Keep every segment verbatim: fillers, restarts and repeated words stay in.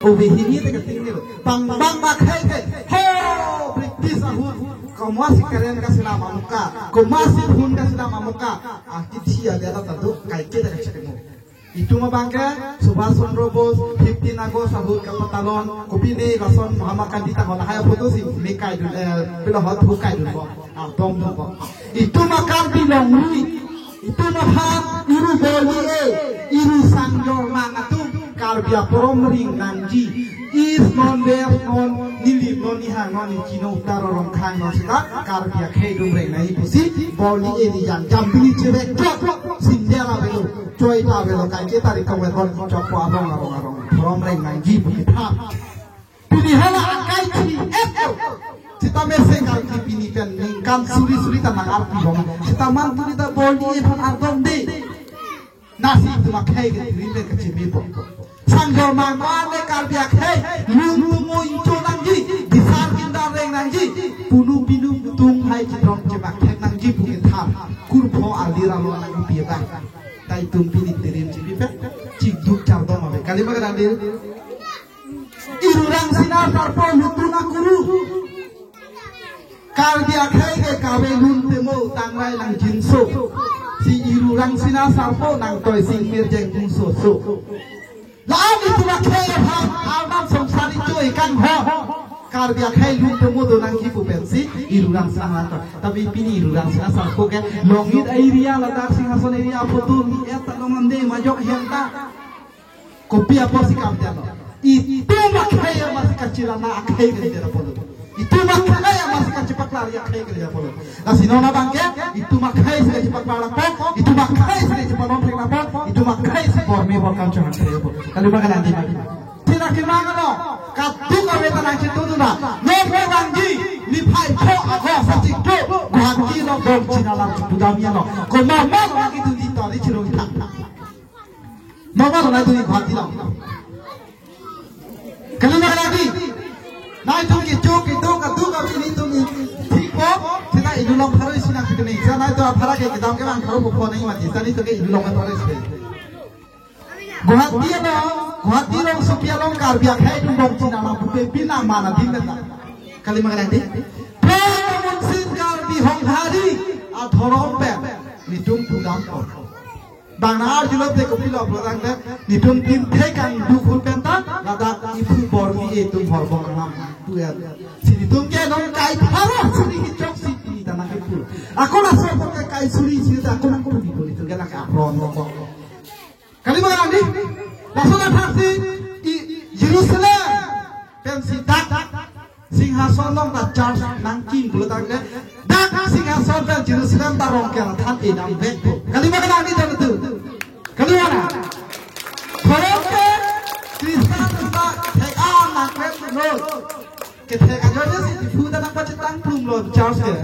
Ove hini te kating ni lo. Bang bang ma khei khei. Ho, British ahut. Komat si current kachelam amuka. Komat si phone kachelam amuka. Akithi ale ta do kaike ta kachekmo. Itum abang ke Subhas Chandra Bose, fifteen August ahut kapatalon, kopine lason Mahatma Gandhi ta hon hai photo si me kaidun, eh, pilo hot hu kaidunpo, ah, dom dunpo. Itum akam bilong lui, itum aphan iru boli e, iru sangjormang atum, Karbi aporom ring nangji, east non west non, nilip non nihang non, ningki non utar rongkhang non seta, Karbi akhei dum reng nangji pusi, boli e ni jam jam bili chirek jok, sinjela belo. Choi ta avelo kaike ta ri kawet hon kichokpo arong arong arong. Aporom reng nangji pu kethap. Pini hala akai chi eto. Sita mesen Karbi pini pen ningkan suri suri ta nang arpi bom. Sita man tuli ta boli e phan ardom de. Lasi itum akhei ke tiri le kachimepo. Sangjormang mane Karbi akhei. Lun tumo incho nangji. Bisar kindar reng nangji. Punu pinu tung hai chidrong chebak thek nangji pu kethap. Kurpho alir alo nangpi abang. Ta itum pini tirim chipi pen chikduk chardom ave. Kali ma kanan dei? Iru Rangsina Sarpo lutun akuru. Karbi akhei ke kave lun temo tangrai lang jinso. Si Iru Rangsina Sarpo nangtoi sing mir jeng jinso so. La-an itum akhei aphan, arnam songsari choi kangho. Karbi akhei lun temo do nangji pu pensi, Iru Rangsina Sarpo. Tapi pini Iru Rangsina Sarpo ke, Longit area ladak Singhason area aphoto ni et ta long ande majok hem ta. Kopi apotsi kam dia lo. Itum akhei amatsi kachirana akhei ke dia apot. Itum akhei amatsi kachipaklar akhei ke dia apot. Lasi non abang ke, itum akhei si kachipaklar apot, itum akhei si kachipalon thek apot, itum akhei si bor me bor kam chongan thek apot. Kali ma kanan dei ma. Tina kimang ano, kadung ave ta nangchitudun ra. Non ke bangji, niphai pho August achiklo, Guwahati along bom china alam chipudam ya lo. Komat ma lagi tu di tali chirung thak. Mama lo nai tu ni Guwahati lo. Kali ma kanan dei? Nai tu kechok kechok kaduk kami ni tu ni thikpo, sita ilu long pharo isi nangkituni. Sita nai tu aphara ke kedam ke bang pharo pho nai mati. Sita ni tu ke ilu long pharo isi. Guwahati along, Guwahati along sopi along Karbi akhei atum bom china alam pupe pina mana din beta. Kali ma kanan dei? Pradhan Mantri Karbi Honghari adhorom pen netum pudampo. Bang na arjulo te kopilo pulo tangte, netum timthe kangduk ahut pen ta, ladak iphu bor me-e atum horbong alam tu ya. Si netum ke non kai pharo suri kechok si pini ta nangkipu. Ako laso ke kai suri si ta ako nangkipu netum ke nang apron ko. Kali ma kanan dei? Laso athak si i, i, Jerusalem pensi dak Singhason along ta church nangkim pulo tangte, dak Singhason pen Jerusalem ta Rongker athan edam vekpo. Kali ma kanan dei jam tu? Kali ma kanan? Korom ke Kristan ta thek an nangklem lo. Kethek ajoine si Diphu ta nangpachetang plum lo church ke.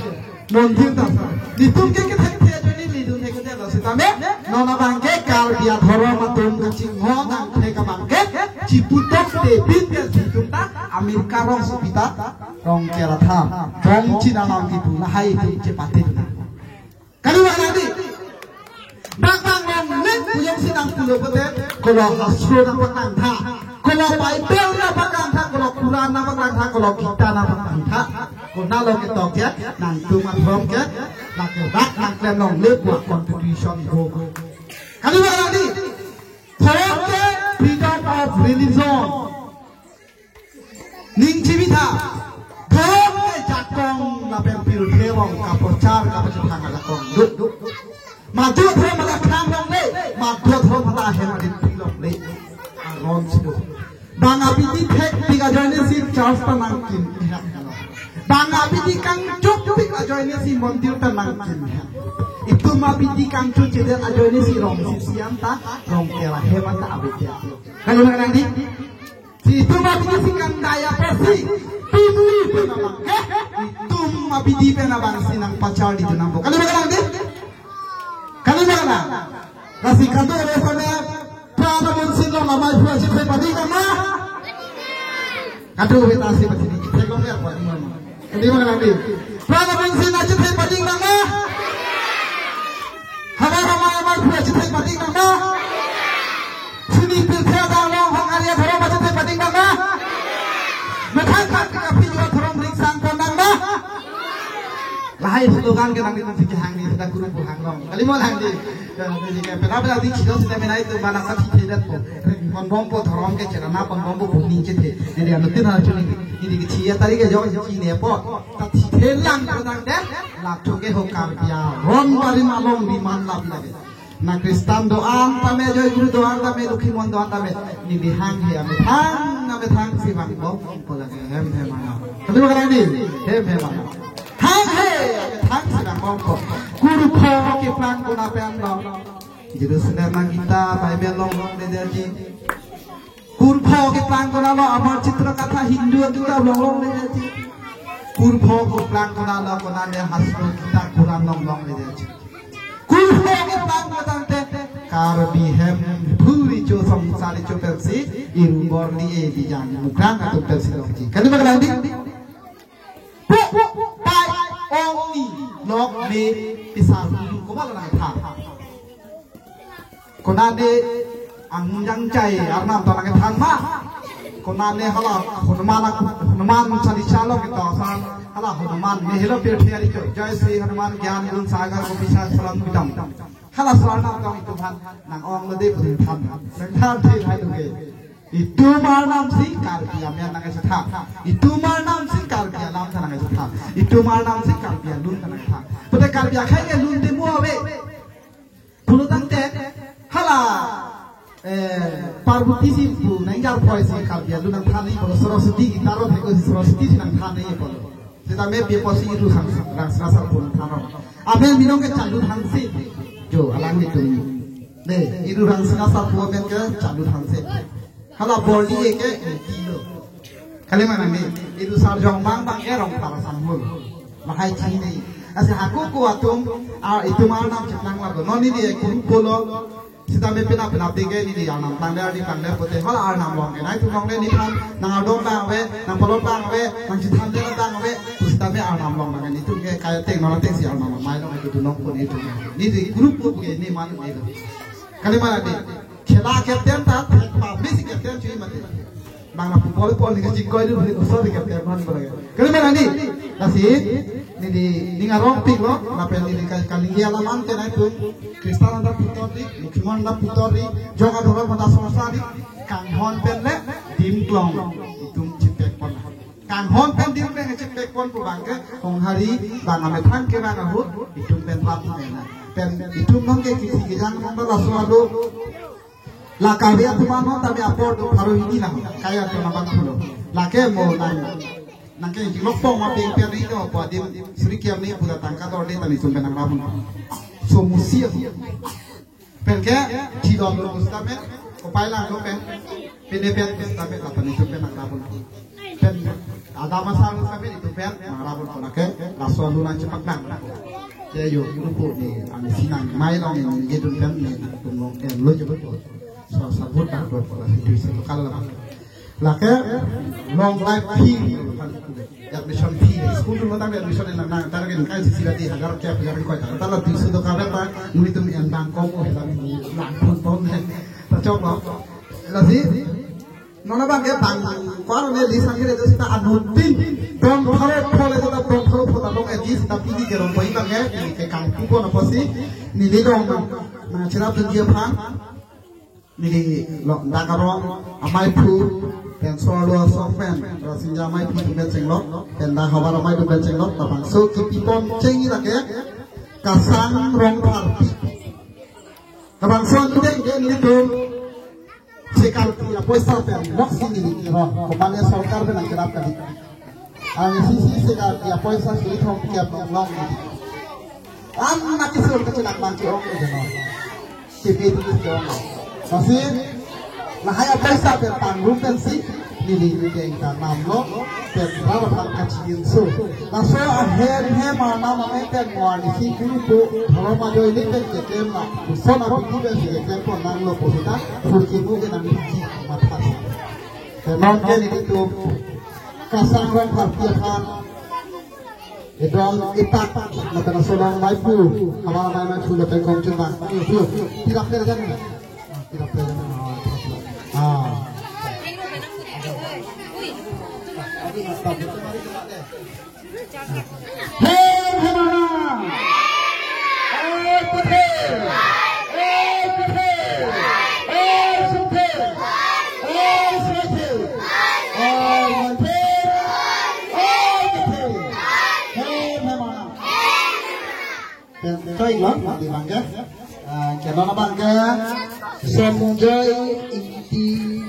Mondir ta sa. Netum ke kethek the ajoine lidun thek ke lo sitame. Non abang ke Karbi adhorom atum kachinghon nangthek abang ke. Chiputok te pin ke si itum ta America rong sopi ta Rongker athan bom china alam kipu lahai itum chepate na. Kali ma kanan dei? Bang bang longle pu jongsi nangpulo pote, kolo hastro nangpaklangtha, kolo Bible nangpaklangtha, kolo Quran nangpaklangtha, kolo Gita nangpaklangtha. Konat lo ketok ya, nangtum athom ke, lake rak nangklem longle pu constitution ho. Kali ma kanan dei? Third ke freedom of religion. Ning chibitha. Dhorom ke jakong lapen pirthe along kaprochar kapachethang ajakong. Duk, duk. Madu dhorom ajakong longle, madu dhorom ahem adin pi longle. Aron sido. Bang abidi thekpik ajoine si church ta nangkim. Bang abidi kangchokpik ajoine si mondir ta nangkim. Itum abidi kangchokchedet ajoine si rong sipsiam ta Rongker ahem ta abidi. Kali ma kanan dei? Si itum abidi si kangdaya pasi. Pidui pen abang. Eh? Itum abidi pen abang si nangpachar di junampo. Kali ma kanan dei? Kali ma kanan? Lasi kado re sana Pradhan Mantri along amai phu achithe pading nang ma? Kado re ta si pati ni. Thek long ya pa ni ma. Kali ma kanan dei? Pradhan Mantri achithe pading nang ma? Havar amai amai phu achithe pading nang ma? Sini pirthe adang along Honghari adhorom achithe pading nang ma? Hai slogan ke nangtum si kehang ni, seta guru pu hang long. Kali mo hang di. Ya, jadi ke pera pera di chido seta menai tu bana sa thithe det po. Pon bompo, dhorom ke cherana pon bompo, pon ning chethe. Jadi anu tin ha chuni. Jadi ke chia tari ke jong chine po. Ta thithe lang kadang de. Lap thu ke ho Karbi aron barim along di man lap lagi. Na Kristan do-an tame, Joy Guru do-an tame, Lokhimon do-an tame, neli hanghe amethang, amethang si vangbompo lake, hem hem ana. Kali ma kalang di? Hem hem ana. Hanghe amethang si vangbompo. Kurpho keplang kona pen lo? Jerusalem a Gita, Bible along longledetji. Kurpho keplang kona lo? Amar Chitra Katha Hindu a Gita along longledetji. Kurpho keplang kona lo? Konane Hastro Gita Koran along longledetji. Kurpho keplang kona tangte Karbi hem phuri cho song sari cho pensi iru borli e di jang mukrang atum pensi longji. Kali ma kalang di? Pu, pu, pai, ong ni, lok me, pisar, komat lang tha. Konane angjang chai arnam ta nangkethan ma. Konane hala Hanuman, Hanuman Chalisa lo kito san, hala Hanuman me helo pirthe ari cho. Jai Shri Hanuman Gyan Gun Sagar ko Pisar Salam Bidam. Hala sarnam tong itum aphan nang-ong lo de pu than. Nangthan thil hai tu ke. Itum arnam si Karbi amen nangkachethan. Itum arnam si Karbi alam ta nangkachethan. Itum arnam si Karbi alun ta nangkachethan. Pute Karbi akhai ke lun te mu ave. Pulo tangte hala, eh, Parboti si pu nangjar phoi si Karbi alun nangthan ni pulo, Saraswati Gita ro thek si Saraswati si nangthan ni pulo. Seta me pi apotsi iru sang sang sang sang pun than ro. Amen binong ke Chalun Hanse. Jo, alanglitum. Ne, iru rang sina sa pu amen ke Chalun Hanse. Hala borli e ke Ingti lo. Kali ma nang ni, iru sarjong bang bang ke Rongphar asam hul. Lahai chini. Lasi hako ko atum, a, itum arnam cheplang labo. Non neli e kurpho lo. Seta me pina pina pike neli arnam tangler di tangler pute hala arnam long ke nangtum longle, neliphan nang ardom bang ave, nang polot bang ave, nang chethan dela bang ave. Pu seta me arnam long nang, netum ke kai ateng non ateng si arnam mai long ke tu nong pun itum. Neli kurpho ke ne man ne lo. Kali ma nang ni, khela captain ta thek pa misi captain chui mati. Bang lapu bol pon ni kachingkoi dun ni kusor ni captain man bang. Kali ma nang ni, lasi neli ning arong pik lo, lapen neli ka-, kalinggi alam an ke nangtum Kristan anta putor di, Lokhimon anta putor di, jong adhorom anta songsa di, kanghon pen le dim klong itum chepek pon. Kanghon pen dim pen chepek pon pu bang ke, konghari bang amethang ke bang ahut, itum pen rap mena. Pen itum nong ke kithi kejang nong laso ado. La Karbi atum anon tame apor do pharo hini lang, kai atum abang pulo. Lake mo nang, nang ke lok pong ma peng peng ni to, pu adim suri kiam ni pu ta tangka dor ni ta netum pen nangrapun. So musi ahu. Pen ke, chidon lo seta me, kopai lang lo pen, pene pen seta me, lapen netum pen nangrapun. Pen, adam asar seta me, netum pen nangrapun, lake, laso alun nangchepak nang. Ya yo, kurpho ni, ami sinang, mai long ni, gedun pen ni, tum long, eh, lo jebut. So, sabut nang, do, kola, si, dui, si, lokal lah. Lake long life fee, admission fee. School tu matang admission nang nang, tar ke kai sisi lati hajar rupiah, hajar ko ta. Tar la dui so do kabe ta, nelitum endang kom o hela ni lang pun pon ne. Ta chok lo. Lasi, non abang ke bang, ko-an ne list an kere seta anuttin. Bong pharo phole seta bong pharo pho ta long e list ta pini ke rong boi bang ke, ke kang pu ko na posi, neli long nang. Nangcherap tu dia phan. Neli lo dak arong amei aphu pen so arlo asong pen Rasinja amei aphu atum pen chenglok pen dak havar amei atum pen chenglok labangso kipi pon chengji lake Kasang Rongpharpi. Labangso angdeng ke nelitum si Karbi apoisa pen moksi neli ron komane sorkar pen nangkerap kali. Ang sisi si Karbi apoisa si thom kiap nong lang ni. An mati sur kecil nang mangki ong ke no. Kipi tu kis ong. Lasi lahai apoisa pen pangrum pen si neli neli ke ingta nam lo pen rara pang kachin so. Laso ahem hem anam ame pen mo ani si guru ko dhorma joi ni pen keklem na. Son api ni pen si keklem pon nang lo pu seta purki mu ke nang ji matha. Pen non ke nelitum Kasang Rongpharpi aphan edon itak lapen aso along amei aphu, havar amei aphu lapen kongchun bang. Ayo, ayo, tirap le jan. Tirap le jan. Ah, tirap le. Ah. Hey, hey, hey. Pen choi lo, mati bangke. Ah, ke non abangke Sonjoy Ingti